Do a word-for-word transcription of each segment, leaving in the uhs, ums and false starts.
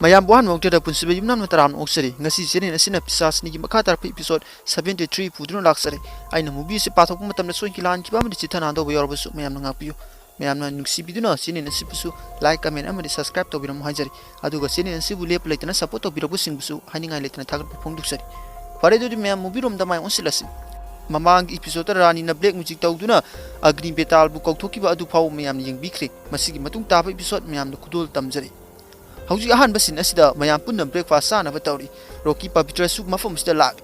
ꯃꯌꯥꯝꯕꯨ ꯑꯍꯥꯟꯕ ꯃꯛꯇꯗ ꯄꯨꯟꯁꯤꯕ ꯌꯨꯝꯅꯥꯝꯅ ꯇꯔꯥꯝꯅ ꯑꯣꯛꯆꯔꯤ꯫ ꯉꯁꯤ channel ꯑꯁꯤꯅ ꯄꯤꯁꯥꯆꯅꯤꯒꯤ ꯃꯈꯥ ꯇꯥꯔꯛꯄ episode seventy three ꯄꯨꯗꯨꯅ ꯂꯥꯛꯆꯔꯤ꯫ ꯑꯩꯅ movie ꯑꯁꯤ ꯄꯥꯊꯣꯛꯄ ꯃꯇꯝꯗ ꯁꯣꯏꯈꯤ ꯂꯥꯟꯈꯤꯕ ꯑꯃꯗꯤ ꯆꯤꯠꯊ ꯅꯥꯟꯗꯧꯕ ꯌꯥꯎꯔꯕꯁꯨ ꯃꯌꯥꯝꯅ ꯉꯥꯛꯄꯤꯌꯨ꯫ ꯃꯌꯥꯝꯅ ꯅꯨꯡꯁꯤꯕꯤꯗꯨꯅ channel ꯑꯁꯤꯕꯨꯁꯨ like, comment ꯑꯃꯗꯤ subscribe ꯇꯧꯕꯤꯔꯝꯃꯨ ꯍꯥꯏꯖꯔꯤ꯫ ꯑꯗꯨꯒ channel ꯑꯁꯤꯕꯨ ꯂꯦꯞꯄ ꯂꯩꯇꯅ support ꯇꯧꯕꯤꯔꯛꯄꯁꯤꯡꯕꯨꯁꯨ ꯍꯥꯏꯅꯤꯡꯉꯥꯏ ꯂꯩꯇꯅ ꯊꯥꯒꯠꯄ ꯐꯣꯡꯗꯣꯛꯆꯔꯤ꯫ ꯐꯔꯦ, ꯑꯗꯨꯗꯤ ꯃꯌꯥꯝ movie ꯔꯣꯝꯗ ꯃꯥꯏ ꯑꯣꯟꯁꯤꯜꯂꯁꯤ꯫ ꯃꯃꯥꯡꯒꯤ episode ꯔꯥꯅꯤꯅ black magic ꯇꯧꯗꯨꯅ ꯑꯒꯅꯤ ꯕꯦꯇꯥꯜꯕꯨ ꯀꯧꯊꯣꯛꯈꯤꯕ ꯑꯗꯨ ꯐꯥꯎꯕ ꯃꯌꯥꯝꯅ ꯌꯦꯡꯕꯤꯈ꯭ꯔꯦ꯫ ꯃꯁꯤꯒꯤ ꯃꯇꯨꯡ ꯇꯥꯕ episode ꯃꯌꯥꯝꯗ ꯈꯨꯗꯣꯜ ꯇꯝꯖꯔꯤ꯫ ꯍꯧꯖꯤꯛ ꯑꯍꯥꯟꯕ scene ꯑꯁꯤꯗ ꯃꯌꯥꯝ ꯄꯨꯟꯅ breakfast ꯆꯥꯅꯕ ꯇꯧꯔꯤ꯫ ꯔꯣꯀꯤ ꯄꯕꯤꯇ꯭ꯔꯁꯨ ꯃꯐꯝ ꯑꯁꯤꯗ ꯂꯥꯛꯂꯤ꯫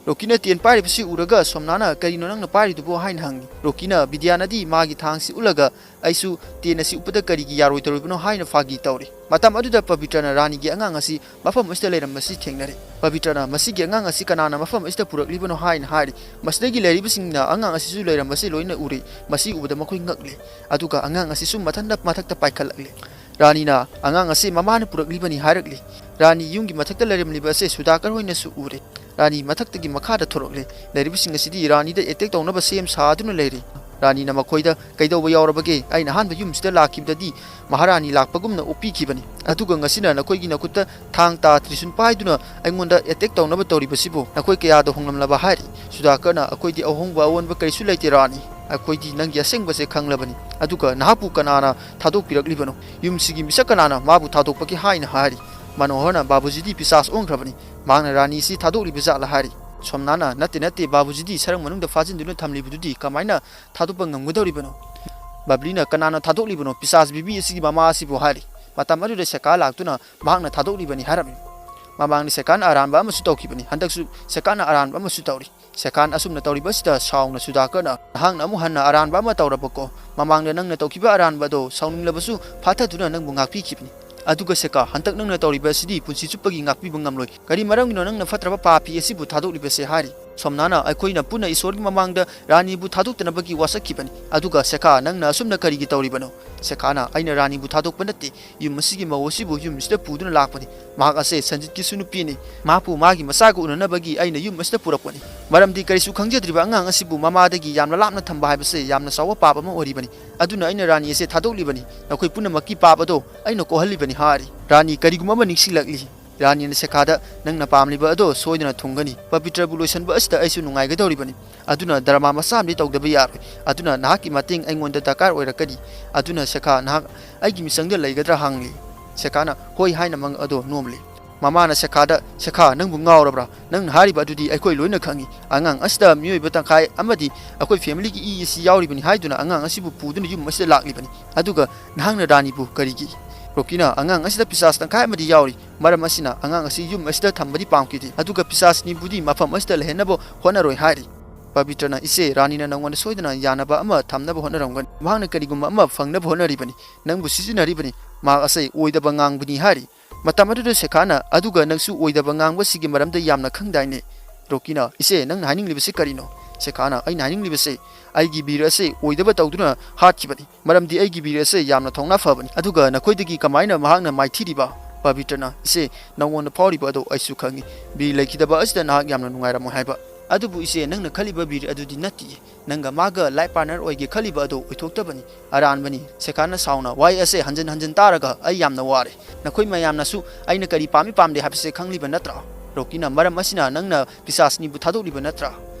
ꯔꯣꯀꯤꯅ ꯇꯦꯟ ꯄꯥꯏꯔꯤꯕꯁꯤ ꯎꯔꯒ ꯁꯣꯝꯅꯥꯅ "ꯀꯔꯤꯅꯣ ꯅꯪꯅ ꯄꯥꯏꯔꯤꯗꯨꯕꯣ?" ꯍꯥꯏꯅ ꯍꯪꯉꯤ꯫ ꯔꯣꯀꯤꯅ ꯕꯤꯗ꯭ꯌꯥꯅꯗꯤ ꯃꯥꯒꯤ ꯊꯥꯡꯁꯤ ꯎꯠꯂꯒ "ꯑꯩꯁꯨ ꯇꯦꯟ ꯑꯁꯤ ꯎꯞꯄꯗ ꯀꯔꯤꯒꯤ ꯌꯥꯔꯣꯏꯗꯧꯔꯤꯕꯅꯣ?" ꯍꯥꯏꯅ ꯐꯥꯒꯤ ꯇꯧꯔꯤ꯫ ꯃꯇꯝ ꯑꯗꯨꯗ ꯄꯕꯤꯇ꯭ꯔꯅ ꯔꯥꯅꯤꯒꯤ ꯑꯉꯥꯡ ꯑꯁꯤ ꯃꯐꯝ ꯑꯁꯤꯗ ꯂꯩꯔꯝꯕꯁꯤ ꯊꯦꯡꯅꯔꯦ꯫ ꯄꯕꯤꯇ꯭ꯔꯅ "ꯃꯁꯤꯒꯤ ꯑꯉꯥꯡ ꯑꯁꯤ ꯀꯅꯥꯅ ꯃꯐꯝ ꯑꯁꯤꯗ ꯄꯨꯔꯛꯂꯤꯕꯅꯣ?" ꯍꯥꯏꯅ ꯍꯥꯏꯔꯤ꯫ ꯃꯁꯤꯗꯒꯤ ꯂꯩꯔꯤꯕꯁꯤꯡꯅ ꯑꯉꯥꯡ ꯑꯁꯤꯁꯨ ꯂꯩꯔꯝꯕꯁꯤ ꯂꯣꯏꯅ ꯎꯔꯦ꯫ ꯃꯁꯤ ꯎꯕꯗ ꯃꯈꯣꯏ ꯉꯛꯂꯦ꯫ ꯑꯗꯨꯒ ꯑꯉꯥꯡ ꯑꯁꯤꯁꯨ ꯃꯊꯟꯇ ꯃꯊꯛꯇ ꯄꯥꯏꯈꯠꯂꯛꯂꯦ꯫ ꯔꯥꯅꯤꯅ "ꯑꯉꯥꯡ ꯑꯁꯤ ꯃꯃꯥꯅ ꯄꯨꯔꯛꯂꯤꯕꯅꯤ" ꯍꯥꯏꯔꯛꯂꯤ꯫ ꯔꯥꯅꯤ ꯌꯨꯝꯒꯤ ꯃꯊꯛꯇ ꯂꯩꯔꯝꯂꯤꯕ ꯑꯁꯤ ꯁꯨꯗꯥꯀꯔ ꯍꯣꯏꯅꯁꯨ ꯎꯔꯦ꯫ ꯔꯥꯅꯤ ꯃꯊꯛꯇꯒꯤ ꯃꯈꯥꯗ ꯊꯣꯔꯛꯂꯦ꯫ ꯂꯩꯔꯤꯕꯁꯤꯡ ꯑꯁꯤꯗꯤ ꯔꯥꯅꯤꯗ attack ꯇꯧꯅꯕ ꯁꯦꯝ ꯁꯥꯗꯨꯅ ꯂꯩꯔꯤ꯫ ꯔꯥꯅꯤꯅ ꯃꯈꯣꯏꯗ "ꯀꯩꯗꯧꯕ ꯌꯥꯎꯔꯕꯒꯦ? ꯑꯩꯅ ꯑꯍꯥꯟꯕ ꯌꯨꯝꯁꯤꯗ ꯂꯥꯛꯈꯤꯕꯗꯗꯤ ꯃꯍꯥꯔꯥꯅꯤ ꯂꯥꯛꯄꯒꯨꯝꯅ ꯑꯣꯛꯄꯤꯈꯤꯕꯅꯤ꯫ ꯑꯗꯨꯒ ꯉꯁꯤꯅ ꯅꯈꯣꯏꯒꯤ ꯅꯈꯨꯠꯇ ꯊꯥꯡ ꯇꯥ ꯇ꯭ꯔꯤꯁꯨꯟ ꯄꯥꯏꯗꯨꯅ ꯑꯩꯉꯣꯟꯗ attack ꯇꯧꯅꯕ ꯇꯧꯔꯤꯕꯁꯤꯕꯨ ꯅꯈꯣꯏ ꯀꯌꯥꯗ ꯍꯣꯡꯂꯝꯂꯕ?" ꯍꯥꯏꯔꯤ꯫ ꯁꯨꯗꯥꯀꯔꯅ "ꯑꯩꯈꯣꯏꯗꯤ ꯑꯍꯣꯡꯕ ꯑꯑꯣꯟꯕ ꯀꯔꯤꯁꯨ ꯂꯩꯇꯦ ꯔꯥꯅꯤ꯫ ꯑꯩꯈꯣꯏꯗꯤ ꯅꯪꯒꯤ ꯑꯁꯦꯡꯕꯁꯦ ꯈꯪꯂꯕꯅꯤ꯫ ꯑꯗꯨꯒ ꯅꯍꯥꯛꯄꯨ ꯀꯅꯥꯅ ꯊꯥꯗꯣꯛꯄꯤꯔꯛꯂꯤꯕꯅꯣ? ꯌꯨꯝꯁꯤꯒꯤ ꯃꯤꯁꯛ ꯀꯅꯥꯅ ꯃꯥꯕꯨ ꯊꯥꯗꯣꯛꯄꯒꯦ?" ꯍꯥꯏꯅ ꯍꯥꯏꯔꯤ꯫ ꯃꯅꯣꯍꯔꯅ "ꯕꯥꯕꯨꯖꯤꯗꯤ ꯄꯤꯁꯥꯁ ꯑꯣꯟꯈ꯭ꯔꯕꯅꯤ꯫ ꯃꯍꯥꯛꯅ ꯔꯥꯅꯤꯁꯤ ꯊꯥꯗꯣꯛꯂꯤꯕ ꯖꯥꯠꯂ?" ꯍꯥꯏꯔꯤ꯫ ꯁꯣꯝꯅꯥꯅ "ꯅꯠꯇꯦ, ꯅꯠꯇꯦ, ꯕꯥꯕꯨꯖꯤꯗꯤ ꯁꯔꯪ ꯃꯅꯨꯡꯗ ꯐꯥꯖꯤꯟꯗꯨꯅ ꯊꯝꯂꯤꯕꯗꯨꯗꯤ ꯀꯃꯥꯏꯅ ꯊꯥꯗꯣꯛꯄ ꯉꯝꯒꯗꯧꯔꯤꯕꯅꯣ?" ꯕꯕ꯭ꯂꯤꯅ "ꯀꯅꯥꯅ ꯊꯥꯗꯣꯛꯂꯤꯕꯅꯣ? ꯄꯤꯁꯥꯁ ꯕꯤꯕꯤ ꯑꯁꯤꯒꯤ ꯃꯃꯥ ꯑꯁꯤꯕꯨ" ꯍꯥꯏꯔꯤ꯫ ꯃꯇꯝ ꯑꯗꯨꯗ ꯁꯦꯀꯥ ꯂꯥꯛꯇꯨꯅ "ꯃꯍꯥꯛꯅ ꯊꯥꯗꯣꯛꯂꯤꯕꯅꯤ" ꯍꯥꯏꯔꯝꯃꯤ꯫ ꯃꯃꯥꯡꯗ ꯁꯦꯀꯥꯅ ꯑꯔꯥꯟꯕ ꯑꯃꯁꯨ ꯇꯧꯈꯤꯕꯅꯤ, ꯍꯟꯗꯛꯁꯨ ꯁꯦꯀꯥꯅ ꯑꯔꯥꯟꯕ ꯑꯃꯁꯨ ꯇꯧꯔꯤ꯫ ꯁꯦꯀꯥꯟ ꯑꯁꯨꯝꯅ ꯇꯧꯔꯤꯕꯁꯤꯗ ꯁꯥꯎꯅ ꯁꯨꯗꯥꯀꯔꯅ "ꯅꯍꯥꯛꯅ ꯑꯃꯨꯛ ꯍꯟꯅ ꯑꯔꯥꯟꯕ ꯑꯃ ꯇꯧꯔꯕꯀꯣ? ꯃꯃꯥꯡꯗ ꯅꯪꯅ ꯇꯧꯈꯤꯕ ꯑꯔꯥꯟꯕ ꯑꯗꯣ ꯁꯥꯎꯅꯤꯡꯂꯕꯁꯨ ꯐꯥꯊꯗꯨꯅ ꯅꯪꯕꯨ ꯉꯥꯛꯄꯤꯈꯤꯕꯅꯤ꯫ ꯑꯗꯨꯒ ꯁꯦꯀꯥ, ꯍꯟꯗꯛ ꯅꯪꯅ ꯇꯧꯔꯤꯕ ꯑꯁꯤꯗꯤ ꯄꯨꯟꯁꯤ ꯆꯨꯞꯄꯒꯤ ꯉꯥꯛꯄꯤꯕ ꯉꯝꯂꯣꯏ꯫ ꯀꯔꯤ ꯃꯔꯝꯒꯤꯅꯣ ꯅꯪꯅ ꯐꯠꯇ꯭ꯔꯕ ꯄꯥꯄꯤ ꯑꯁꯤꯕꯨ ꯊꯥꯗꯣꯛꯂꯤꯕꯁꯦ?" ꯍꯥꯏꯔꯤ꯫ ꯁꯣꯝꯅꯥꯅ ꯑꯩꯈꯣꯏꯅ ꯄꯨꯟꯅ ꯏꯁꯣꯔꯒꯤ ꯃꯃꯥꯡꯗ ꯔꯥꯅꯤꯕꯨ ꯊꯥꯗꯣꯛꯇꯅꯕꯒꯤ ꯋꯥꯁꯛꯈꯤꯕꯅꯤ꯫ ꯑꯗꯨꯒ ꯁꯦꯈꯥ, ꯅꯪꯅ ꯑꯁꯨꯝꯅ ꯀꯔꯤꯒꯤ ꯇꯧꯔꯤꯕꯅꯣ? ꯁꯦꯈꯥꯅ, ꯑꯩꯅ ꯔꯥꯅꯤꯕꯨ ꯊꯥꯗꯣꯛꯄ ꯅꯠꯇꯦ, ꯌꯨꯝ ꯑꯁꯤꯒꯤ ꯃꯧ ꯑꯁꯤꯕꯨ ꯌꯨꯝꯁꯤꯗ ꯄꯨꯗꯨꯅ ꯂꯥꯛꯄꯅꯤ꯫ ꯃꯍꯥꯛ ꯑꯁꯦ ꯁꯟꯖꯤꯠꯀꯤꯁꯨ ꯅꯨꯄꯤꯅꯤ꯫ ꯃꯍꯥꯛꯄꯨ ꯃꯥꯒꯤ ꯃꯆꯥꯒ ꯎꯅꯅꯕꯒꯤ ꯑꯩꯅ ꯌꯨꯝ ꯑꯁꯤꯗ ꯄꯨꯔꯛꯄꯅꯤ꯫ ꯃꯔꯝꯗꯤ ꯀꯔꯤꯁꯨ ꯈꯪꯖꯗ꯭ꯔꯤꯕ ꯑꯉꯥꯡ ꯑꯁꯤꯕꯨ ꯃꯃꯥꯗꯒꯤ ꯌꯥꯝꯅ ꯂꯥꯞꯅ ꯊꯝꯕ ꯍꯥꯏꯕꯁꯦ ꯌꯥꯝꯅ ꯆꯥꯎꯕ ꯄꯥꯞ ꯑꯃ ꯑꯣꯏꯔꯤꯕꯅꯤ꯫ ꯑꯗꯨꯅ ꯑꯩꯅ ꯔꯥꯅꯤ ꯑꯁꯦ ꯊꯥꯗꯣꯛꯂꯤꯕꯅꯤ꯫ ꯅꯈꯣꯏ ꯄꯨꯝꯅꯃꯛꯀꯤ ꯄꯥꯞ ꯑꯗꯣ ꯑꯩꯅ ꯀꯣꯛꯍꯜꯂꯤꯕꯅꯤ ꯍꯥꯏꯔꯤ꯫ ꯔꯥꯅꯤ ꯀꯔꯤꯒꯨꯝꯕ ꯑꯃ ꯅꯤꯡꯁꯤꯡꯂꯛꯂꯤ꯫ ꯔꯥꯅꯤꯅ ꯁꯦꯈꯥꯗ, "ꯅꯪꯅ ꯄꯥꯝꯂꯤꯕ ꯑꯗꯣ ꯁꯣꯏꯗꯅ ꯊꯨꯡꯒꯅꯤ꯫ ꯄꯕꯤꯇ꯭ꯔꯕꯨ ꯂꯣꯏꯁꯤꯟꯕ ꯑꯁꯤꯗ ꯑꯩꯁꯨ ꯅꯨꯡꯉꯥꯏꯒꯗꯧꯔꯤꯕꯅꯤ꯫ ꯑꯗꯨꯅ ꯗ꯭ꯔꯃꯥ ꯃꯆꯥ ꯑꯃꯗꯤ ꯇꯧꯗꯕ ꯌꯥꯔꯣꯏ꯫ ꯑꯗꯨꯅ ꯅꯍꯥꯛꯀꯤ ꯃꯇꯦꯡ ꯑꯩꯉꯣꯟꯗ ꯗꯔꯀꯥꯔ ꯑꯣꯏꯔꯛꯀꯅꯤ꯫ ꯑꯗꯨꯅ ꯁꯦꯈꯥ, ꯅꯍꯥꯛ ꯑꯩꯒꯤ ꯃꯤꯆꯪꯗ ꯂꯩꯒꯗ꯭ꯔꯥ?" ꯍꯪꯂꯤ꯫ ꯁꯦꯈꯥꯅ ꯍꯣꯏ ꯍꯥꯏꯅ ꯃꯪ ꯑꯗꯣ ꯅꯣꯝꯂꯤ꯫ ꯃꯃꯥꯅ ꯁꯦꯈꯥꯗ, "ꯁꯦꯈꯥ, ꯅꯪꯕꯨ ꯉꯥꯎꯔꯕ꯭ꯔꯥ? ꯅꯪꯅ ꯍꯥꯏꯔꯤꯕ ꯑꯗꯨꯗꯤ ꯑꯩꯈꯣꯏ ꯂꯣꯏꯅ ꯈꯪꯏ꯫ ꯑꯉꯥꯡ ꯑꯁꯤꯗ ꯃꯤꯑꯣꯏꯕ ꯇꯪꯈꯥꯏ ꯑꯃꯗꯤ ꯑꯩꯈꯣꯏ ꯐꯦꯃꯤꯂꯤꯒꯤ ꯏ ꯑꯁꯤ ꯌꯥꯎꯔꯤꯕꯅꯤ ꯍꯥꯏꯗꯨꯅ ꯑꯉꯥꯡ ꯑꯁꯤꯕꯨ ꯄꯨꯗꯨꯅ ꯌꯨꯝ ꯑꯁꯤꯗ ꯂꯥꯛꯂꯤꯕꯅꯤ꯫ ꯑꯗꯨꯒ ꯅꯍꯥꯛꯅ ꯔꯥꯅꯤꯕꯨ ꯀꯔꯤꯒꯤ?" ꯔꯣꯀꯤꯅ, "ꯑꯉꯥꯡ ꯑꯁꯤꯗ ꯄꯤꯁꯥꯁ ꯇꯪꯈꯥꯏ ꯑꯃꯗꯤ ꯌꯥꯎꯔꯤ꯫ ꯃꯔꯝ ꯑꯁꯤꯅ ꯑꯉꯥꯡ ꯑꯁꯤ ꯌꯨꯝ ꯑꯁꯤꯗ ꯊꯝꯕꯗꯤ ꯄꯥꯝꯈꯤꯗꯦ꯫ ꯑꯗꯨꯒ ꯄꯤꯁꯥꯁꯅꯤꯕꯨꯗꯤ ꯃꯐꯝ ꯑꯁꯤꯗ ꯂꯩꯍꯟꯅꯕ ꯍꯣꯠꯅꯔꯣꯏ" ꯍꯥꯏꯔꯤ꯫ ꯄꯕꯤꯇ꯭ꯔꯅ, "ꯏꯆꯦ, ꯔꯥꯅꯤꯅ ꯅꯉꯣꯟꯗ ꯁꯣꯏꯗꯅ ꯌꯥꯅꯕ ꯑꯃ ꯊꯝꯅꯕ ꯍꯣꯠꯅꯔꯝꯒꯅꯤ꯫ ꯃꯍꯥꯛꯅ ꯀꯔꯤꯒꯨꯝꯕ ꯑꯃ ꯐꯪꯅꯕ ꯍꯣꯠꯅꯔꯤꯕꯅꯤ꯫ ꯅꯪꯕꯨ ꯁꯤꯖꯤꯟꯅꯔꯤꯕꯅꯤ꯫ ꯃꯍꯥꯛ ꯑꯁꯦ ꯑꯣꯏꯗꯕ ꯉꯥꯡꯕꯅꯤ" ꯍꯥꯏꯔꯤ꯫ ꯃꯇꯝ ꯑꯗꯨꯗ ꯁꯦꯈꯥꯅ, "ꯑꯗꯨꯒ ꯅꯪꯁꯨ ꯑꯣꯏꯗꯕ ꯉꯥꯡꯕꯁꯤꯒꯤ ꯃꯔꯝꯗ ꯌꯥꯝꯅ ꯈꯪꯗꯥꯏꯅꯦ?" ꯔꯣꯀꯤꯅ, "ꯏꯆꯦ, ꯅꯪꯅ ꯍꯥꯏꯅꯤꯡꯂꯤꯕꯁꯤ ꯀꯔꯤꯅꯣ?" ꯁꯦꯈꯥꯅ, "ꯑꯩꯅ ꯍꯥꯏꯅꯤꯡꯂꯤꯕꯁꯦ, ꯑꯩꯒꯤ ꯕꯤꯔ ꯑꯁꯦ ꯑꯣꯏꯗꯕ ꯇꯧꯗꯨꯅ ꯍꯥꯠꯈꯤꯕꯅꯤ꯫ ꯃꯔꯝꯗꯤ ꯑꯩꯒꯤ ꯕꯤꯔ ꯑꯁꯦ ꯌꯥꯝꯅ ꯊꯧꯅꯥ ꯐꯕꯅꯤ꯫ ꯑꯗꯨꯒ ꯅꯈꯣꯏꯗꯒꯤ ꯀꯃꯥꯏꯅ ꯃꯍꯥꯛꯅ ꯃꯥꯏꯊꯤꯔꯤꯕ?" ꯄꯕꯤꯇ꯭ꯔꯅ, "ꯏꯆꯦ, ꯅꯉꯣꯟꯗ ꯐꯥꯎꯔꯤꯕ ꯑꯗꯣ ꯑꯩꯁꯨ ꯈꯪꯏ꯫ ꯕꯤꯔ ꯂꯩꯈꯤꯗꯕ ꯑꯁꯤꯗ ꯅꯍꯥꯛ ꯌꯥꯝꯅ ꯅꯨꯡꯉꯥꯏꯔꯝꯃꯣꯏ ꯍꯥꯏꯕ꯫ ꯑꯗꯨꯕꯨ ꯏꯆꯦ, ꯅꯪꯅ ꯈꯜꯂꯤꯕ ꯕꯤꯔ ꯑꯗꯨꯗꯤ ꯅꯠꯇꯤꯌꯦ꯫ ꯅꯪꯒ ꯃꯥꯒ ꯂꯥꯏꯐ ꯄꯥꯔꯠꯅꯔ ꯑꯣꯏꯒꯦ ꯈꯜꯂꯤꯕ ꯑꯗꯨ ꯑꯣꯏꯊꯣꯛꯇꯕꯅꯤ, ꯑꯔꯥꯟꯕꯅꯤ꯫" ꯁꯦꯈꯥꯅ ꯁꯥꯎꯅ, "ꯋꯥꯍꯩ ꯑꯁꯦ ꯍꯟꯖꯤꯟ ꯍꯟꯖꯤꯟ ꯇꯥꯔꯒ ꯑꯩ ꯌꯥꯝꯅ ꯋꯥꯔꯦ꯫ ꯅꯈꯣꯏ ꯃꯌꯥꯝꯅꯁꯨ ꯑꯩꯅ ꯀꯔꯤ ꯄꯥꯝꯃꯤ ꯄꯥꯝꯗꯦ ꯍꯥꯏꯕꯁꯦ ꯈꯪꯂꯤꯕ ꯅꯠꯇ꯭ꯔꯥ?" ꯔꯣꯀꯤꯅ, "ꯃꯔꯝ ꯑꯁꯤꯅ ꯅꯪꯅ ꯄꯤꯁꯥꯁꯅꯤꯕꯨ ꯊꯥꯗꯣꯛꯂꯤꯕ ꯅꯠꯇ꯭ꯔꯥ?"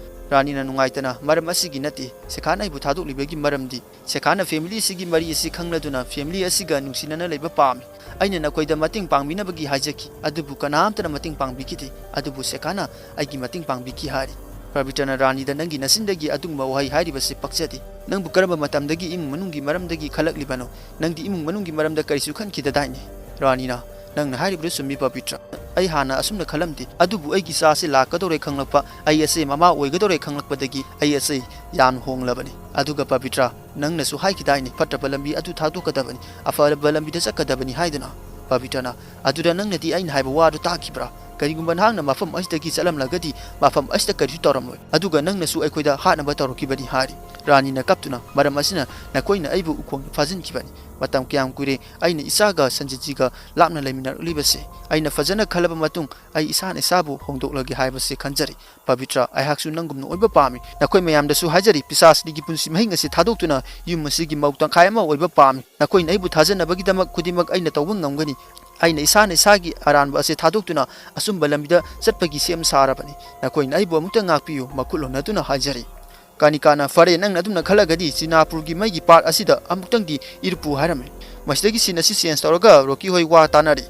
ꯔꯥꯅꯤꯅ ꯅꯨꯡꯉꯥꯏꯇꯅ, "ꯃꯔꯝ ꯑꯁꯤꯒꯤ ꯅꯠꯇꯦ, ꯁꯦꯈꯥꯅ ꯑꯩꯕꯨ ꯊꯥꯗꯣꯛꯂꯤꯕꯒꯤ ꯃꯔꯝꯗꯤ ꯁꯦꯈꯥꯅ ꯐꯦꯃꯤꯂꯤ ꯑꯁꯤꯒꯤ ꯃꯔꯤ ꯑꯁꯤ ꯈꯪꯂꯗꯨꯅ ꯐꯦꯃꯤꯂꯤ ꯑꯁꯤꯒ ꯅꯨꯡꯁꯤꯅꯅ ꯂꯩꯕ ꯄꯥꯝꯃꯤ꯫ ꯑꯩꯅ ꯅꯈꯣꯏꯗ ꯃꯇꯦꯡ ꯄꯥꯡꯕꯤꯅꯕꯒꯤ ꯍꯥꯏꯖꯈꯤ, ꯑꯗꯨꯕꯨ ꯀꯅꯥꯝꯇꯅ ꯃꯇꯦꯡ ꯄꯥꯡꯕꯤꯈꯤꯗꯦ꯫ ꯑꯗꯨꯕꯨ ꯁꯦꯈꯥꯅ ꯑꯩꯒꯤ ꯃꯇꯦꯡ ꯄꯥꯡꯕꯤꯈꯤ" ꯍꯥꯏꯔꯤ꯫ ꯄꯕꯤꯇ꯭ꯔꯅ ꯔꯥꯅꯤꯗ, "ꯅꯪꯒꯤ ꯅꯆꯤꯟꯗꯒꯤ ꯑꯗꯨꯒꯨꯝꯕ ꯋꯥꯍꯩ ꯍꯥꯏꯔꯤꯕꯁꯤ ꯄꯛꯆꯗꯦ꯫ ꯅꯪꯕꯨ ꯀꯔꯝꯕ ꯃꯇꯝꯗꯒꯤ ꯏꯃꯨꯡ ꯃꯅꯨꯡꯒꯤ ꯃꯔꯝꯗꯒꯤ ꯈꯜꯂꯛꯂꯤꯕꯅꯣ? ꯅꯪꯗꯤ ꯏꯃꯨꯡ ꯃꯅꯨꯡꯒꯤ ꯃꯔꯝꯗ ꯀꯔꯤꯁꯨ ꯈꯟꯈꯤꯗꯗꯥꯏꯅꯦ?" ꯔꯥꯅꯤꯅ, "ꯅꯪꯅ ꯍꯥꯏꯔꯤꯕꯗꯨ ꯆꯨꯝꯃꯤ ꯄꯕꯤꯇ꯭ꯔ꯫ ꯑꯩ ꯍꯥꯟꯅ ꯑꯁꯨꯝꯅ ꯈꯜꯂꯝꯗꯦ, ꯑꯗꯨꯕꯨ ꯑꯩꯒꯤ ꯏꯆꯥ ꯑꯁꯤ ꯂꯥꯛꯀꯗꯧꯔꯦ ꯈꯪꯂꯛꯄ, ꯑꯩ ꯑꯁꯤ ꯃꯃꯥ ꯑꯣꯏꯒꯗꯧꯔꯦ ꯈꯪꯂꯛꯄꯗꯒꯤ ꯑꯩ ꯑꯁꯤ ꯌꯥꯝ ꯍꯣꯡꯂꯕꯅꯤ꯫ ꯑꯗꯨꯒ ꯄꯕꯤꯇ꯭ꯔ, ꯅꯪꯅꯁꯨ ꯍꯥꯏꯈꯤꯗꯥꯏꯅꯦ, ꯐꯠꯇꯕ ꯂꯝꯕꯤ ꯑꯗꯨ ꯊꯥꯗꯣꯛꯀꯗꯕꯅꯤ, ꯑꯐꯕ ꯂꯝꯕꯤꯗ ꯆꯠꯀꯗꯕꯅꯤ ꯍꯥꯏꯗꯨꯅ?" ꯄꯕꯤꯇ꯭ꯔꯅ, "ꯑꯗꯨꯗ ꯅꯪꯅꯗꯤ ꯑꯩꯅ ꯍꯥꯏꯕ ꯋꯥꯗꯨ ꯇꯥꯈꯤꯕ꯭ꯔꯥ? "ꯀꯔꯤꯒꯨꯝꯕ ꯅꯍꯥꯛꯅ ꯃꯐꯝ ꯑꯁꯤꯗꯒꯤ ꯆꯠꯂꯝꯂꯒꯗꯤ, ꯃꯐꯝ ꯑꯁꯤꯗ ꯀꯔꯤꯁꯨ ꯇꯧꯔꯝꯂꯣꯏ, ꯑꯗꯨꯒ ꯅꯪꯅꯁꯨ ꯑꯩꯈꯣꯏꯗ ꯍꯥꯠꯅꯕ ꯇꯧꯔꯛꯈꯤꯕꯅꯤ" ꯍꯥꯏꯔꯤ꯫ ꯔꯥꯅꯤꯅ ꯀꯞꯇꯨꯅ, "ꯃꯔꯝ ꯑꯁꯤꯅ ꯅꯈꯣꯏꯅ ꯑꯩꯕꯨ ꯎꯈꯣꯡꯗ ꯐꯥꯖꯤꯟꯈꯤꯕꯅꯤ꯫ ꯃꯇꯝ ꯀꯌꯥꯝ ꯀꯨꯏꯔꯦ ꯑꯩꯅ ꯏꯆꯥꯒ ꯁꯟꯖꯤꯠꯖꯤꯒ ꯂꯥꯞꯅ ꯂꯩꯃꯤꯟꯅꯔꯛꯂꯤꯕꯁꯦ꯫ ꯑꯩꯅ ꯐꯖꯅ ꯈꯜꯂꯕ ꯃꯇꯨꯡ ꯑꯩ ꯏꯁꯥꯅ ꯏꯁꯥꯕꯨ ꯍꯣꯡꯗꯣꯛꯂꯒꯦ ꯍꯥꯏꯕꯁꯦ ꯈꯟꯖꯔꯤ꯫ ꯄꯕꯤꯇ꯭ꯔ, ꯑꯩꯍꯥꯛꯁꯨ ꯅꯪꯒꯨꯝꯅ ꯑꯣꯏꯕ ꯄꯥꯝꯃꯤ꯫ ꯅꯈꯣꯏ ꯃꯌꯥꯝꯗꯁꯨ ꯍꯥꯏꯖꯔꯤ, ꯄꯤꯁꯥꯁꯅꯤꯒꯤ ꯄꯨꯟꯁꯤ ꯃꯍꯤꯡ ꯑꯁꯤ ꯊꯥꯗꯣꯛꯇꯨꯅ ꯌꯨꯝ ꯑꯁꯤꯒꯤ ꯃꯧ ꯇꯪꯈꯥꯏ ꯑꯃ ꯑꯣꯏꯕ ꯄꯥꯝꯃꯤ꯫ ꯅꯈꯣꯏꯅ ꯑꯩꯕꯨ ꯊꯥꯖꯅꯕꯒꯤꯗꯃꯛ ꯈꯨꯗꯤꯡꯃꯛ ꯑꯩꯅ ꯇꯧꯕ ꯉꯝꯒꯅꯤ꯫ ꯑꯩꯅ ꯏꯁꯥꯅ ꯏꯁꯥꯒꯤ ꯑꯔꯥꯟꯕ ꯑꯁꯤ ꯊꯥꯗꯣꯛꯇꯨꯅ ꯑꯆꯨꯝꯕ ꯂꯝꯕꯤꯗ ꯆꯠꯄꯒꯤ ꯁꯦꯝ ꯁꯥꯔꯕꯅꯤ꯫ ꯅꯈꯣꯏꯅ ꯑꯩꯕꯨ ꯑꯃꯨꯛꯇ ꯉꯥꯛꯄꯤꯌꯨ", ꯃꯈꯨꯠ ꯍꯣꯟꯅꯗꯨꯅ ꯍꯥꯏꯖꯔꯤ꯫ ꯀꯥꯅꯤꯀꯥꯅ, "ꯐꯔꯦ, ꯅꯪꯅ ꯑꯗꯨꯝꯅ ꯈꯜꯂꯒꯗꯤ ꯆꯤꯅꯥꯄꯨꯔꯒꯤ ꯃꯩꯒꯤ ꯄꯥꯠ ꯑꯁꯤꯗ ꯑꯃꯨꯛꯇꯪꯗꯤ ꯏꯔꯨꯞꯄꯨ" ꯍꯥꯏꯔꯝꯃꯤ꯫ ꯃꯁꯤꯗꯒꯤ ꯁꯤꯟ ꯑꯁꯤ ꯆꯦꯟꯖ ꯇꯧꯔꯒ ꯔꯣꯀꯤ ꯍꯣꯏ ꯋꯥ ꯇꯥꯅꯔꯤ꯫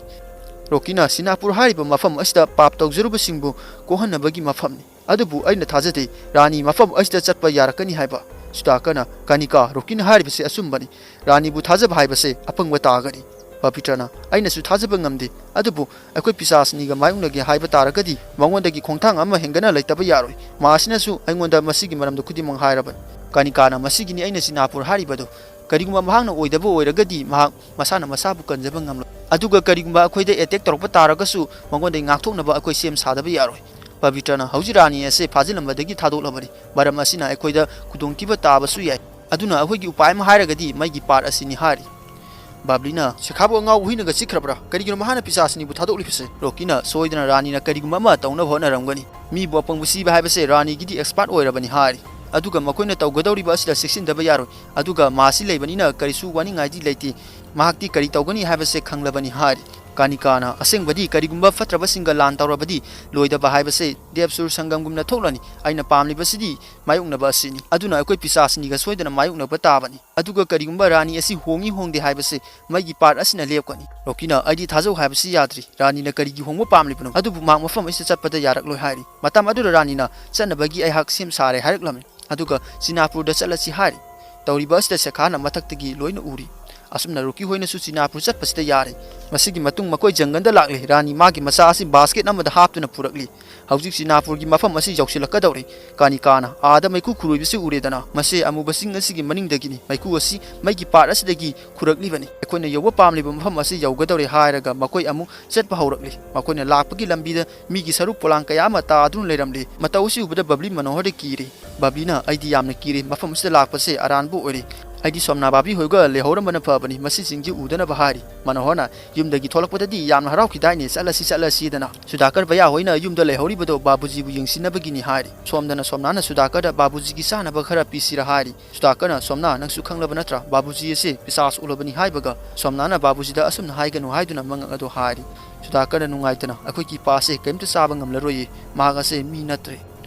ꯔꯣꯀꯤꯅ, "ꯁꯤꯅꯥꯄꯨꯔ ꯍꯥꯏꯔꯤꯕ ꯃꯐꯝ ꯑꯁꯤꯗ ꯄꯥꯞ ꯇꯧꯖꯔꯨꯕꯁꯤꯡꯕꯨ ꯀꯣꯛꯍꯟꯅꯕꯒꯤ ꯃꯐꯝꯅꯤ꯫ ꯑꯗꯨꯕꯨ ꯑꯩꯅ ꯊꯥꯖꯗꯦ ꯔꯥꯅꯤ ꯃꯐꯝ ꯑꯁꯤꯗ ꯆꯠꯄ ꯌꯥꯔꯛꯀꯅꯤ ꯍꯥꯏꯕ꯫" ꯁꯨꯇꯥꯀꯅ, "ꯀꯥꯅꯤꯀꯥ, ꯔꯣꯀꯤꯅ ꯍꯥꯏꯔꯤꯕꯁꯤ ꯑꯆꯨꯝꯕꯅꯤ꯫ ꯔꯥꯅꯤꯕꯨ ꯊꯥꯖꯕ ꯍꯥꯏꯕꯁꯦ ꯑꯄꯪꯕ ꯇꯥꯒꯅꯤ꯫" ꯄꯕꯤꯇ꯭ꯔꯅ, "ꯑꯩꯅꯁꯨ ꯊꯥꯖꯕ ꯉꯝꯗꯦ, ꯑꯗꯨꯕꯨ ꯑꯩꯈꯣꯏ ꯄꯤꯁꯥꯁꯅꯤꯒ ꯃꯥꯌꯣꯛꯅꯒꯦ ꯍꯥꯏꯕ ꯇꯥꯔꯒꯗꯤ ꯃꯉꯣꯟꯗꯒꯤ ꯈꯣꯡꯊꯥꯡ ꯑꯃ ꯍꯦꯟꯒꯠꯅ ꯂꯩꯇꯕ ꯌꯥꯔꯣꯏ꯫ ꯃꯥꯁꯤꯅꯁꯨ ꯑꯩꯉꯣꯟꯗ ꯃꯁꯤꯒꯤ ꯃꯔꯝꯗ ꯈꯨꯗꯤꯡꯃꯛ ꯍꯥꯏꯔꯕꯅꯤ꯫" ꯀꯥꯅꯤꯀꯥꯅ, "ꯃꯁꯤꯒꯤꯅꯤ ꯑꯩꯅ ꯆꯤꯅꯥꯄꯨꯔ ꯍꯥꯏꯔꯤꯕꯗꯨ꯫ ꯀꯔꯤꯒꯨꯝꯕ ꯃꯍꯥꯛꯅ ꯑꯣꯏꯗꯕ ꯑꯣꯏꯔꯒꯗꯤ ꯃꯍꯥꯛ ꯃꯁꯥꯅ ꯃꯁꯥꯕꯨ ꯀꯟꯖꯕ ꯉꯝꯂꯣꯏ꯫ ꯑꯗꯨꯒ ꯀꯔꯤꯒꯨꯝꯕ ꯑꯩꯈꯣꯏꯗ ꯑꯦꯇꯦꯛ ꯇꯧꯔꯛꯄ ꯇꯥꯔꯒꯁꯨ ꯃꯉꯣꯟꯗꯒꯤ ꯉꯥꯛꯊꯣꯛꯅꯕ ꯑꯩꯈꯣꯏ ꯁꯦꯝ ꯁꯥꯗꯕ ꯌꯥꯔꯣꯏ꯫ ꯄꯕꯤꯇ꯭ꯔꯅ, "ꯍꯧꯖꯤꯛ ꯔꯥꯅꯤ ꯑꯁꯦ ꯐꯥꯖꯤꯜꯂꯝꯕꯗꯒꯤ ꯊꯥꯗꯣꯛꯂꯕꯅꯤ꯫ ꯃꯔꯝ ꯑꯁꯤꯅ ꯑꯩꯈꯣꯏꯗ ꯈꯨꯗꯣꯡꯊꯤꯕ ꯇꯥꯕꯁꯨ ꯌꯥꯏ꯫ ꯑꯗꯨꯅ ꯑꯩꯈꯣꯏꯒꯤ ꯎꯄꯥꯏ ꯑꯃ ꯍꯥꯏꯔꯒꯗꯤ ꯃꯩꯒꯤ ꯄꯥꯠ ꯑꯁꯤꯅꯤ" ꯍꯥꯏꯔꯤ꯫ ꯕꯕ꯭ꯂꯤꯅ, "ꯁꯦꯈꯥꯕꯨ ꯑꯉꯥꯎꯕ ꯍꯨꯏꯅꯒ ꯆꯤꯛꯈ꯭ꯔꯕ꯭ꯔꯥ? ꯀꯔꯤꯒꯤꯅꯣ ꯃꯍꯥꯛꯅ ꯄꯤꯁꯥꯁꯅꯤꯕꯨ ꯊꯥꯗꯣꯛꯂꯤꯕꯁꯦ?" ꯔꯣꯀꯤꯅ, "ꯁꯣꯏꯗꯅ ꯔꯥꯅꯤꯅ ꯀꯔꯤꯒꯨꯝꯕ ꯑꯃ ꯇꯧꯅꯕ ꯍꯣꯠꯅꯔꯝꯒꯅꯤ꯫ ꯃꯤꯕꯨ ꯑꯄꯪꯕ ꯁꯤꯕ ꯍꯥꯏꯕꯁꯦ ꯔꯥꯅꯤꯒꯤꯗꯤ ꯑꯦꯛꯁꯄꯥꯔꯠ ꯑꯣꯏꯔꯕꯅꯤ" ꯍꯥꯏꯔꯤ꯫ "ꯑꯗꯨꯒ ꯃꯈꯣꯏꯅ ꯇꯧꯒꯗꯧꯔꯤꯕ ꯑꯁꯤꯗ ꯆꯦꯛꯁꯤꯟꯗꯕ ꯌꯥꯔꯣꯏ꯫ ꯑꯗꯨꯒ ꯃꯥꯁꯤ ꯂꯩꯕꯅꯤꯅ ꯀꯔꯤꯁꯨ ꯋꯥꯅꯤꯡꯉꯥꯏꯗꯤ ꯂꯩꯇꯦ꯫ ꯃꯍꯥꯛꯇꯤ ꯀꯔꯤ ꯇꯧꯒꯅꯤ ꯍꯥꯏꯕꯁꯦ ꯈꯪꯂꯕꯅꯤ" ꯍꯥꯏꯔꯤ꯫ ꯀꯥꯅꯤꯀꯥꯅ, "ꯑꯁꯦꯡꯕꯗꯤ ꯀꯔꯤꯒꯨꯝꯕ ꯐꯠꯇ꯭ꯔꯕꯁꯤꯡꯒ ꯂꯥꯟ ꯇꯧꯔꯕꯗꯤ ꯂꯣꯏꯗꯕ ꯍꯥꯏꯕꯁꯦ ꯗꯦꯕꯁꯨꯔ ꯁꯪꯒꯝꯒꯨꯝꯅ ꯊꯣꯛꯂꯅꯤ꯫ ꯑꯩꯅ ꯄꯥꯝꯂꯤꯕꯁꯤꯗꯤ ꯃꯥꯌꯣꯛꯅꯕ ꯑꯁꯤꯅꯤ꯫ ꯑꯗꯨꯅ ꯑꯩꯈꯣꯏ ꯄꯤꯁꯥꯁꯅꯤꯒ ꯁꯣꯏꯗꯅ ꯃꯥꯌꯣꯛꯅꯕ ꯇꯥꯕꯅꯤ꯫ ꯑꯗꯨꯒ ꯀꯔꯤꯒꯨꯝꯕ ꯔꯥꯅꯤ ꯑꯁꯤ ꯍꯣꯡꯏ ꯍꯣꯡꯗꯦ ꯍꯥꯏꯕꯁꯤ ꯃꯩꯒꯤ ꯄꯥꯠ ꯑꯁꯤꯅ ꯂꯦꯞꯀꯅꯤ꯫" ꯔꯣꯀꯤꯅ, "ꯑꯩꯗꯤ ꯊꯥꯖꯧ ꯍꯥꯏꯕꯁꯤ ꯌꯥꯗ꯭ꯔꯤ꯫ ꯔꯥꯅꯤꯅ ꯀꯔꯤꯒꯤ ꯍꯣꯡꯕ ꯄꯥꯝꯂꯤꯕꯅꯣ? ꯑꯗꯨꯕꯨ ꯃꯍꯥꯛ ꯃꯐꯝ ꯑꯁꯤꯗ ꯆꯠꯄꯗ ꯌꯥꯔꯛꯂꯣꯏ" ꯍꯥꯏꯔꯤ꯫ ꯃꯇꯝ ꯑꯗꯨꯗ ꯔꯥꯅꯤꯅ, "ꯆꯠꯅꯕꯒꯤ ꯑꯩꯍꯥꯛ ꯁꯦꯝ ꯁꯥꯔꯦ" ꯍꯥꯏꯔꯛꯂꯝꯃꯤ꯫ ꯑꯗꯨꯒ "ꯆꯤꯅꯥꯄꯨꯔꯗ ꯆꯠꯂꯁꯤ" ꯍꯥꯏꯔꯤ꯫ ꯇꯧꯔꯤꯕ ꯑꯁꯤꯗ ꯁꯦꯈꯥꯅ ꯃꯊꯛꯇꯒꯤ ꯂꯣꯏꯅ ꯎꯔꯤ꯫ ꯑꯁꯨꯝꯅ ꯔꯨꯀꯤ ꯍꯣꯏꯅꯁꯨ ꯆꯤꯅꯥꯄꯨꯔ ꯆꯠꯄꯁꯤꯗ ꯌꯥꯔꯦ꯫ ꯃꯁꯤꯒꯤ ꯃꯇꯨꯡ ꯃꯈꯣꯏ ꯖꯪꯒꯜꯗ ꯂꯥꯛꯂꯦ꯫ ꯔꯥꯅꯤ ꯃꯥꯒꯤ ꯃꯆꯥ ꯑꯁꯤ ꯕꯥꯁꯀꯦꯠ ꯑꯃꯗ ꯍꯥꯞꯇꯨꯅ ꯄꯨꯔꯛꯂꯤ꯫ ꯍꯧꯖꯤꯛ ꯆꯤꯅꯥꯄꯨꯔꯒꯤ ꯃꯐꯝ ꯑꯁꯤ ꯌꯧꯁꯤꯜꯂꯛꯀꯗꯧꯔꯦ꯫ ꯀꯥꯅꯤꯀꯥꯅ ꯑꯥꯗ ꯃꯩꯈꯨ ꯈꯨꯔꯣꯏꯕꯁꯤ ꯎꯔꯦꯗꯅ, ꯃꯁꯤ ꯑꯃꯨꯕ ꯆꯤꯡ ꯑꯁꯤꯒꯤ ꯃꯅꯤꯡꯗꯒꯤꯅꯤ꯫ ꯃꯩꯈꯨ ꯑꯁꯤ ꯃꯩꯒꯤ ꯄꯥꯠ ꯑꯁꯤꯗꯒꯤ ꯈꯨꯔꯛꯂꯤꯕꯅꯤ꯫ ꯑꯩꯈꯣꯏꯅ ꯌꯧꯕ ꯄꯥꯝꯂꯤꯕ ꯃꯐꯝ ꯑꯁꯤ ꯌꯧꯒꯗꯧꯔꯦ ꯍꯥꯏꯔꯒ ꯃꯈꯣꯏ ꯑꯃꯨꯛ ꯆꯠꯄ ꯍꯧꯔꯛꯂꯤ꯫ ꯃꯈꯣꯏꯅ ꯂꯥꯛꯄꯒꯤ ꯂꯝꯕꯤꯗ ꯃꯤꯒꯤ ꯁꯔꯨ ꯄꯣꯂꯥꯡ ꯀꯌꯥ ꯑꯃ ꯇꯥꯗꯨꯅ ꯂꯩꯔꯝꯂꯤ꯫ ꯃꯇꯧ ꯑꯁꯤ ꯎꯕꯗ ꯕꯕ꯭ꯂꯤ ꯃꯅꯣꯍꯔꯗ ꯀꯤꯔꯦ꯫ ꯕꯕ꯭ꯂꯤꯅ, "ꯑꯩꯗꯤ ꯌꯥꯝꯅ ꯀꯤꯔꯦ, ꯃꯐꯝ ꯑꯁꯤꯗ ꯂꯥꯛꯄꯁꯦ ꯑꯔꯥꯟꯕ ꯑꯣꯏꯔꯦ꯫ ꯑꯩꯗꯤ ꯁꯣꯝꯅꯥ ꯕꯥꯕꯤ ꯍꯣꯏꯒ ꯂꯩꯍꯧꯔꯝꯕꯅ ꯐꯕꯅꯤ, ꯃꯁꯤꯁꯤꯡꯁꯤ ꯎꯗꯅꯕ" ꯍꯥꯏꯔꯤ꯫ ꯃꯅꯣꯍꯔꯅ, "ꯌꯨꯝꯗꯒꯤ ꯊꯣꯛꯂꯛꯄꯗꯗꯤ ꯌꯥꯝꯅ ꯍꯔꯥꯎꯈꯤꯗꯥꯏꯅꯦ, ꯆꯠꯂꯁꯤ ꯆꯠꯂꯁꯤꯗꯅ꯫ ꯁꯨꯗꯥꯀꯔ ꯚꯩꯌꯥ ꯍꯣꯏꯅ ꯌꯨꯝꯗ ꯂꯩꯍꯧꯔꯤꯕꯗꯣ ꯕꯥꯕꯨꯖꯤꯕꯨ ꯌꯦꯡꯁꯤꯟꯅꯕꯒꯤꯅꯤ" ꯍꯥꯏꯔꯤ꯫ ꯁꯣꯝꯗꯅ ꯁꯣꯝꯅꯥꯅ ꯁꯨꯗꯥꯀꯔꯗ ꯕꯥꯕꯨꯖꯤꯒꯤ ꯆꯥꯅꯕ ꯈꯔ ꯄꯤꯁꯤꯔ ꯍꯥꯏꯔꯤ꯫ ꯁꯨꯗꯥꯀꯔꯅ, "ꯁꯣꯝꯅꯥ, ꯅꯪꯁꯨ ꯈꯪꯂꯕ ꯅꯠꯇ꯭ꯔꯥ, ꯕꯥꯕꯨꯖꯤ ꯑꯁꯦ ꯄꯤꯁꯥꯁ ꯎꯠꯂꯕꯅꯤ" ꯍꯥꯏꯕꯒ ꯁꯣꯝꯅꯥꯅ ꯕꯥꯕꯨꯖꯤꯗ ꯑꯁꯨꯝꯅ ꯍꯥꯏꯒꯅꯨ ꯍꯥꯏꯗꯨꯅ ꯃꯉꯛ ꯑꯗꯨ ꯍꯥꯏꯔꯤ꯫ ꯁꯨꯗꯥꯀꯔꯅ ꯅꯨꯡꯉꯥꯏꯇꯅ, "ꯑꯩꯈꯣꯏꯒꯤ ꯏꯄꯥꯁꯦ ꯀꯔꯤꯝꯇ ꯆꯥꯕ ꯉꯝꯂꯔꯣꯏꯌꯦ, ꯃꯍꯥꯛ ꯑꯁꯦ ꯃꯤ ꯅꯠꯇ꯭ꯔꯦ"꯫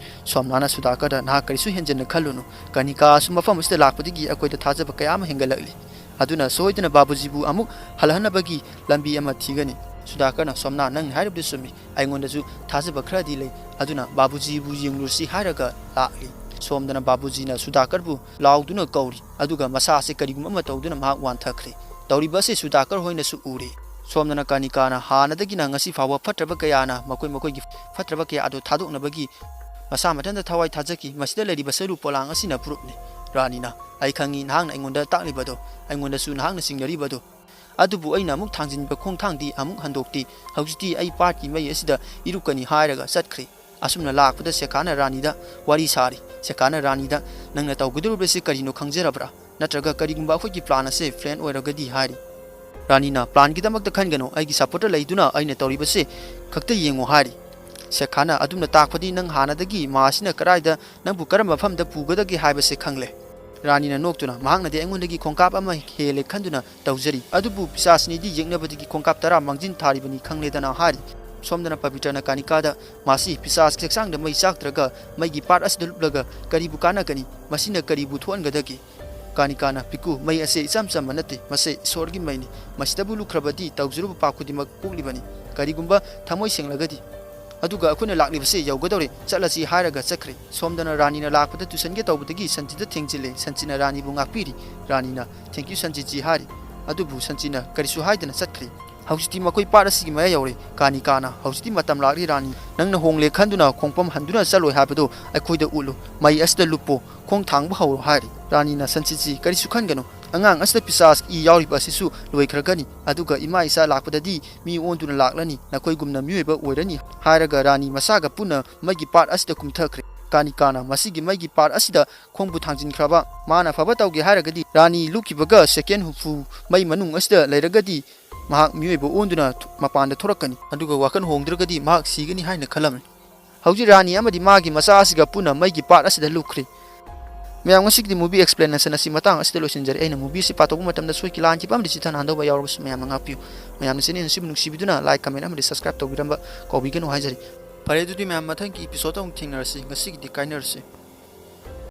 ꯁꯣꯝꯅꯥꯅ ꯁꯨꯗꯥꯀꯔꯗ, "ꯅꯍꯥꯛ ꯀꯔꯤꯁꯨ ꯍꯦꯟꯖꯟꯅ ꯈꯜꯂꯨꯅꯨ꯫ ꯀꯅꯤꯀꯥꯁꯨ ꯃꯐꯝ ꯑꯁꯤꯗ ꯂꯥꯛꯄꯗꯒꯤ ꯑꯩꯈꯣꯏꯗ ꯊꯥꯖꯕ ꯀꯌꯥ ꯑꯃ ꯍꯦꯟꯒꯠꯂꯛꯂꯤ꯫ ꯑꯗꯨꯅ ꯁꯣꯏꯗꯅ ꯕꯥꯕꯨꯖꯤꯕꯨ ꯑꯃꯨꯛ ꯍꯜꯍꯟꯅꯕꯒꯤ ꯂꯝꯕꯤ ꯑꯃ ꯊꯤꯒꯅꯤ"꯫ ꯁꯨꯗꯥꯀꯔꯅ, "ꯁꯣꯝꯅꯥ, ꯅꯪꯅ ꯍꯥꯏꯔꯤꯕꯗꯨ ꯆꯨꯝꯃꯤ꯫ ꯑꯩꯉꯣꯟꯗꯁꯨ ꯊꯥꯖꯕ ꯈꯔꯗꯤ ꯂꯩ꯫ ꯑꯗꯨꯅ ꯕꯥꯕꯨꯖꯤꯕꯨ ꯌꯦꯡꯂꯨꯔꯁꯤ" ꯍꯥꯏꯔꯒ ꯂꯥꯛꯂꯤ꯫ ꯁꯣꯝꯗꯅ ꯕꯥꯕꯨꯖꯤꯅ ꯁꯨꯗꯥꯀꯔꯕꯨ ꯂꯥꯎꯗꯨꯅ ꯀꯧꯔꯤ꯫ ꯑꯗꯨꯒ ꯃꯁꯥꯁꯦ ꯀꯔꯤꯒꯨꯝꯕ ꯑꯃ ꯇꯧꯗꯨꯅ ꯃꯍꯥꯛ ꯋꯥꯟꯊꯈ꯭ꯔꯦ꯫ ꯇꯧꯔꯤꯕ ꯑꯁꯤ ꯁꯨꯗꯥꯀꯔ ꯍꯣꯏꯅꯁꯨ ꯎꯔꯦ꯫ ꯁꯣꯝꯗꯅ ꯀꯥꯅꯤꯀꯥꯅ ꯍꯥꯟꯅꯗꯒꯤꯅ ꯉꯁꯤ ꯐꯥꯎꯕ ꯐꯠꯇ꯭ꯔꯕ ꯀꯌꯥꯅ ꯃꯈꯣꯏ ꯃꯈꯣꯏꯒꯤ ꯐꯠꯇ꯭ꯔꯕ ꯀꯌꯥ ꯑꯗꯨ ꯊꯥꯗꯣꯛꯅꯕꯒꯤ ꯃꯁꯥ ꯃꯊꯟꯇ ꯊꯋꯥꯏ ꯊꯥꯖꯈꯤ꯫ ꯃꯁꯤꯗ ꯂꯩꯔꯤꯕ ꯁꯔꯨ ꯄꯣꯂꯥꯡ ꯑꯁꯤꯅ ꯄ꯭ꯔꯨꯞꯅꯤ꯫ ꯔꯥꯅꯤꯅ, "ꯑꯩ ꯈꯪꯉꯤ ꯅꯍꯥꯛꯅ ꯑꯩꯉꯣꯟꯗ ꯇꯥꯛꯂꯤꯕꯗꯣ, ꯑꯩꯉꯣꯟꯗꯁꯨ ꯅꯍꯥꯛꯅ ꯆꯤꯡꯅꯔꯤꯕꯗꯣ꯫ ꯑꯗꯨꯕꯨ ꯑꯩꯅ ꯑꯃꯨꯛ ꯊꯥꯡꯖꯤꯟꯕ ꯈꯣꯡꯊꯥꯡꯗꯤ ꯑꯃꯨꯛ ꯍꯟꯗꯣꯛꯇꯦ꯫ ꯍꯧꯖꯤꯛꯇꯤ ꯑꯩ ꯄꯥꯠꯀꯤ ꯃꯩ ꯑꯁꯤꯗ ꯏꯔꯨꯛꯀꯅꯤ" ꯍꯥꯏꯔꯒ ꯆꯠꯈ꯭ꯔꯦ꯫ ꯑꯁꯨꯝꯅ ꯂꯥꯛꯄꯗ ꯁꯦꯈꯥꯅ ꯔꯥꯅꯤꯗ ꯋꯥꯔꯤ ꯁꯥꯔꯤ꯫ ꯁꯦꯈꯥꯅ ꯔꯥꯅꯤꯗ, "ꯅꯪꯅ ꯇꯧꯒꯗꯧꯔꯤꯕꯁꯤ ꯀꯔꯤꯅꯣ ꯈꯪꯖꯔꯕ꯭ꯔꯥ? ꯅꯠꯇ꯭ꯔꯒ ꯀꯔꯤꯒꯨꯝꯕ ꯑꯩꯈꯣꯏꯒꯤ ꯄ꯭ꯂꯥꯟ ꯑꯁꯦ ꯐ꯭ꯂꯦꯟ ꯑꯣꯏꯔꯒꯗꯤ?" ꯍꯥꯏꯔꯤ꯫ ꯔꯥꯅꯤꯅ, "ꯄ꯭ꯂꯥꯟꯒꯤꯗꯃꯛꯇ ꯈꯟꯒꯅꯨ, ꯑꯩꯒꯤ ꯁꯞꯄꯣꯔꯠꯇ ꯂꯩꯗꯨꯅ ꯑꯩꯅ ꯇꯧꯔꯤꯕꯁꯦ ꯈꯛꯇ ꯌꯦꯡꯉꯨ" ꯍꯥꯏꯔꯤ꯫ ꯁꯦꯈꯥꯅ, "ꯑꯗꯨꯝꯅ ꯇꯥꯛꯄꯗꯤ ꯅꯪ ꯍꯥꯟꯅꯗꯒꯤ ꯃꯥꯁꯤꯅ ꯀꯗꯥꯏꯗ ꯅꯪꯕꯨ ꯀꯔꯝꯕ ꯃꯐꯝꯗ ꯄꯨꯒꯗꯒꯦ ꯍꯥꯏꯕꯁꯦ ꯈꯪꯂꯦ"꯫ ꯔꯥꯅꯤꯅ ꯅꯣꯛꯇꯨꯅ, "ꯃꯍꯥꯛꯅꯗꯤ ꯑꯩꯉꯣꯟꯗꯒꯤ ꯈꯣꯡꯀꯥꯞ ꯑꯃ ꯍꯦꯜꯂꯦ ꯈꯟꯗꯨꯅ ꯇꯧꯖꯔꯤ, ꯑꯗꯨꯕꯨ ꯄꯤꯁꯥꯁꯅꯤꯗꯤ ꯌꯦꯛꯅꯕꯗꯒꯤ ꯈꯣꯡꯀꯥꯞ ꯇꯔꯥ ꯃꯥꯡꯖꯤꯟ ꯊꯥꯔꯤꯕꯅꯤ ꯈꯪꯂꯦꯗꯅ" ꯍꯥꯏꯔꯤ꯫ ꯁꯣꯝꯗꯅ ꯄꯕꯤꯇ꯭ꯔꯅ ꯀꯥꯅꯤꯀꯥꯗ, "ꯃꯥꯁꯤ ꯄꯤꯁꯥꯁꯀꯤ ꯍꯛꯆꯥꯡꯗ ꯃꯩ ꯆꯥꯛꯇ꯭ꯔꯒ ꯃꯩꯒꯤ ꯄꯥꯠ ꯑꯁꯤꯗ ꯂꯨꯞꯂꯒ ꯀꯔꯤꯕꯨ ꯀꯥꯟꯅꯒꯅꯤ? ꯃꯁꯤꯅ ꯀꯔꯤꯕꯨ ꯊꯣꯛꯍꯟꯒꯗꯒꯦ?" ꯀꯥꯅꯤꯀꯥꯅ, "ꯄꯤꯀꯨ, ꯃꯩ ꯑꯁꯦ ꯏꯆꯝ ꯆꯝꯕ ꯅꯠꯇꯦ, ꯃꯁꯦ ꯏꯁꯣꯔꯒꯤ ꯃꯩꯅꯤ꯫ ꯃꯁꯤꯗꯕꯨ ꯂꯨꯞꯈ꯭ꯔꯕꯗꯤ ꯇꯧꯖꯔꯨꯕ ꯄꯥꯞ ꯈꯨꯗꯤꯡꯃꯛ ꯀꯣꯛꯂꯤꯕꯅꯤ꯫ ꯀꯔꯤꯒꯨꯝꯕ ꯊꯃꯣꯏ ꯁꯦꯡꯂꯒꯗꯤ"꯫ ꯑꯗꯨꯒ, "ꯑꯩꯈꯣꯏꯅ ꯂꯥꯛꯂꯤꯕꯁꯦ ꯌꯧꯒꯗꯧꯔꯦ, ꯆꯠꯂꯁꯤ" ꯍꯥꯏꯔꯒ ꯆꯠꯈ꯭ꯔꯦ꯫ ꯁꯣꯝꯗꯅ ꯔꯥꯅꯤꯅ ꯂꯥꯛꯄꯗ ꯇꯨꯁꯟꯒꯦ ꯇꯧꯕꯗꯒꯤ ꯁꯟꯖꯤꯠꯇ ꯊꯦꯡꯖꯤꯜꯂꯦ꯫ ꯁꯟꯖꯤꯠꯅ ꯔꯥꯅꯤꯕꯨ ꯉꯥꯛꯄꯤꯔꯤ꯫ ꯔꯥꯅꯤꯅ, "Thank you, ꯁꯟꯖꯤꯠꯖꯤ" ꯍꯥꯏꯔꯤ꯫ ꯑꯗꯨꯕꯨ ꯁꯟꯆꯤꯅ ꯀꯔꯤꯁꯨ ꯍꯥꯏꯗꯅ ꯆꯠꯈ꯭ꯔꯦ꯫ ꯍꯧꯖꯤꯛꯇꯤ ꯃꯈꯣꯏ ꯄꯥꯠ ꯑꯁꯤꯒꯤ ꯃꯌꯥ ꯌꯧꯔꯦ꯫ ꯀꯥꯅꯤꯀꯥꯅ, "ꯍꯧꯖꯤꯛꯇꯤ ꯃꯇꯝ ꯂꯥꯛꯂꯤ ꯔꯥꯅꯤ, ꯅꯪꯅ ꯍꯣꯡꯂꯦ ꯈꯟꯗꯨꯅ ꯈꯣꯡꯐꯝ ꯍꯟꯗꯨꯅ ꯆꯠꯂꯣꯏ ꯍꯥꯏꯕꯗꯨ ꯑꯩꯈꯣꯏꯗ ꯎꯠꯂꯨ꯫ ꯃꯩ ꯑꯁꯤꯗ ꯂꯨꯞꯄꯣ, ꯈꯣꯡ ꯊꯥꯡꯕ ꯍꯧꯔꯣ" ꯍꯥꯏꯔꯤ꯫ ꯔꯥꯅꯤꯅ, "ꯁꯟꯆꯤꯠꯁꯤ ꯀꯔꯤꯁꯨ ꯈꯟꯒꯅꯨ, ꯑꯉꯥꯡ ꯑꯁꯤꯗ ꯄꯤꯁꯥꯁ ꯏ ꯌꯥꯎꯔꯤꯕ ꯑꯁꯤꯁꯨ ꯂꯣꯏꯈ꯭ꯔꯒꯅꯤ, ꯑꯗꯨꯒ ꯏꯃꯥ ꯏꯆꯥ ꯂꯥꯛꯄꯗꯗꯤ ꯃꯤ ꯑꯣꯟꯗꯨꯅ ꯂꯥꯛꯂꯅꯤ, ꯅꯈꯣꯏꯒꯨꯝꯅ ꯃꯤꯑꯣꯏꯕ ꯑꯣꯏꯔꯅꯤ" ꯍꯥꯏꯔꯒ ꯔꯥꯅꯤ ꯃꯁꯥꯒ ꯄꯨꯟꯅ ꯃꯩꯒꯤ ꯄꯥꯠ ꯑꯁꯤꯗ ꯀꯨꯝꯊꯈ꯭ꯔꯦ꯫ ꯀꯥꯅꯤꯀꯥꯅ ꯃꯁꯤꯒꯤ ꯃꯩꯒꯤ ꯄꯥꯠ ꯑꯁꯤꯗ ꯈꯣꯡꯕꯨ ꯊꯥꯡꯖꯤꯟꯈ꯭ꯔꯕ꯫ ꯃꯥꯅ ꯐꯕ ꯇꯧꯒꯦ ꯍꯥꯏꯔꯒꯗꯤ ꯔꯥꯅꯤ ꯂꯨꯞꯈꯤꯕꯒ ꯁꯦꯀꯦꯟ ꯍꯨꯝꯐꯨ ꯃꯩ ꯃꯅꯨꯡ ꯑꯁꯤꯗ ꯂꯩꯔꯒꯗꯤ ꯃꯍꯥꯛ ꯃꯤꯑꯣꯏꯕ ꯑꯣꯟꯗꯨꯅ ꯊ-, ꯃꯄꯥꯟꯗ ꯊꯣꯔꯛꯀꯅꯤ, ꯑꯗꯨꯒ ꯋꯥꯈꯜ ꯍꯣꯡꯗ꯭ꯔꯒꯗꯤ ꯃꯍꯥꯛ ꯁꯤꯒꯅꯤ ꯍꯥꯏꯅ ꯈꯜꯂꯝꯃꯤ꯫ ꯍꯧꯖꯤꯛ ꯔꯥꯅꯤ ꯑꯃꯗꯤ ꯃꯥꯒꯤ ꯃꯆꯥ ꯑꯁꯤꯒ ꯄꯨꯟꯅ ꯃꯩꯒꯤ ꯄꯥꯠ ꯑꯁꯤꯗ ꯂꯨꯞꯈ꯭ꯔꯦ꯫ ꯃꯌꯥꯝ, ꯉꯁꯤꯒꯤꯗꯤ movie explanation ꯑꯁꯤ ꯃꯇꯥꯡ ꯑꯁꯤꯗ ꯂꯣꯏꯁꯤꯟꯖꯔꯦ꯫ ꯑꯩꯅ movie ꯑꯁꯤ ꯄꯥꯊꯣꯛꯄ ꯃꯇꯝꯗ ꯁꯣꯏꯈꯤ ꯂꯥꯟꯈꯤꯕ ꯑꯃꯗꯤ ꯆꯤꯠꯊꯅꯍꯟꯗꯧꯕ ꯌꯥꯎꯔꯕꯁꯨ ꯃꯌꯥꯝꯅ ꯉꯥꯛꯄꯤꯌꯨ꯫ ꯃꯌꯥꯝꯅ channel ꯑꯁꯤꯕꯨ ꯅꯨꯡꯁꯤꯕꯤꯗꯨꯅ like, comment ꯑꯃꯗꯤ subscribe ꯇꯧꯕꯤꯔꯝꯕ ꯀꯥꯎꯕꯤꯒꯅꯨ ꯍꯥꯏꯖꯔꯤ꯫ ꯐꯔꯦ, ꯑꯗꯨꯗꯤ ꯃꯌꯥꯝ, ꯃꯊꯪꯒꯤ episode ꯑꯃꯨꯛ ꯊꯦꯡꯅꯔꯁꯤ꯫ ꯉꯁꯤꯒꯤꯗꯤ ꯀꯥꯏꯅꯔꯁꯤ꯫